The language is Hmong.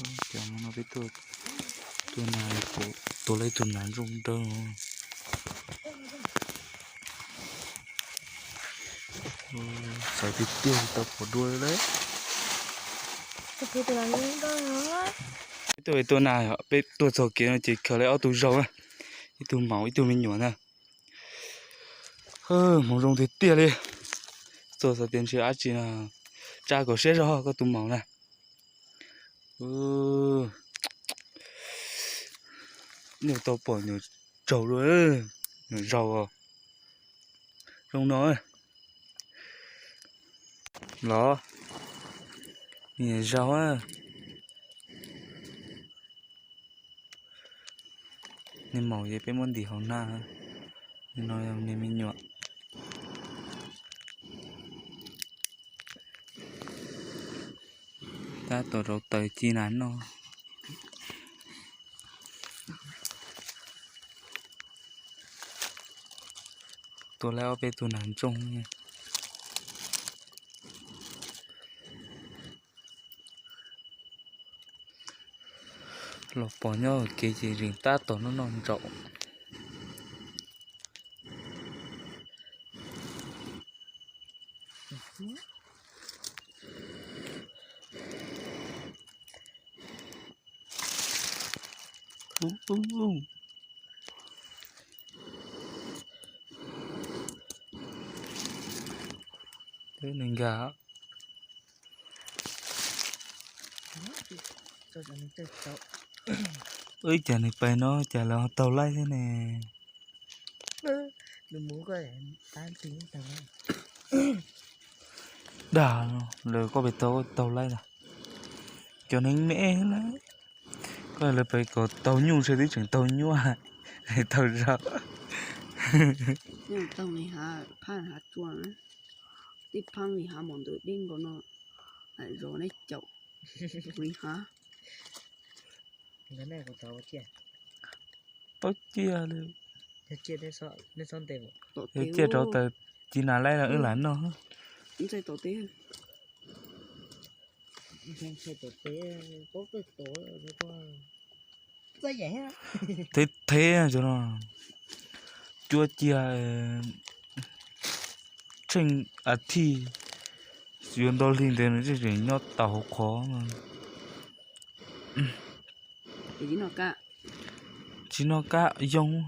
Ces no peb tuaj, tuaj na, tua lawv ib tug nas ntsooj dawb. Xav tiag tiag tsis tau pom dua lawm. Peb tuaj, peb tuaj na, peb tuaj txog kev no ces khaws lawv ob tug zaug, ib tug maum ib tug me nyuam na. Hmoov zoo tiag tiag li. Tuaj xav tias ntshe dab tsi no, tsa kom siab zog koj tus maum na. Nej tau pom nyuam tsaug dua, nyuam zaus os. Zoo no los, nyuam zaus. Niag maum ces peb muab ntim hauv na, no yog niag me nyuam. Tab tom rauv taws ci nas noj. Tua lawv ob peb tug nas ntsooj. Los pom nyob kev ces zeem tab tom noj noj ntsaum. Twb nws nkag. Ib cas nws pais no cas lawv ho taug laib thiab ne? Dag, lawv koj pais taug, taug laib na. Cov neeg me lawm, koj lawv pais kom taug nyuj ntshe twb tseem taug nyuaj, taug zog. Tib phaab li hav mos ntawd deb nkaus no, zov neb caum li hav. Paub ciaj li. Ciaj rau taws ci nas laib los wb lam noj. Thev thev cov no, cuab ciaj tsheej a thij, yuav ntau hli ntawd nws tseem nyob tau hauv qhov. Tsis noj kab yoo.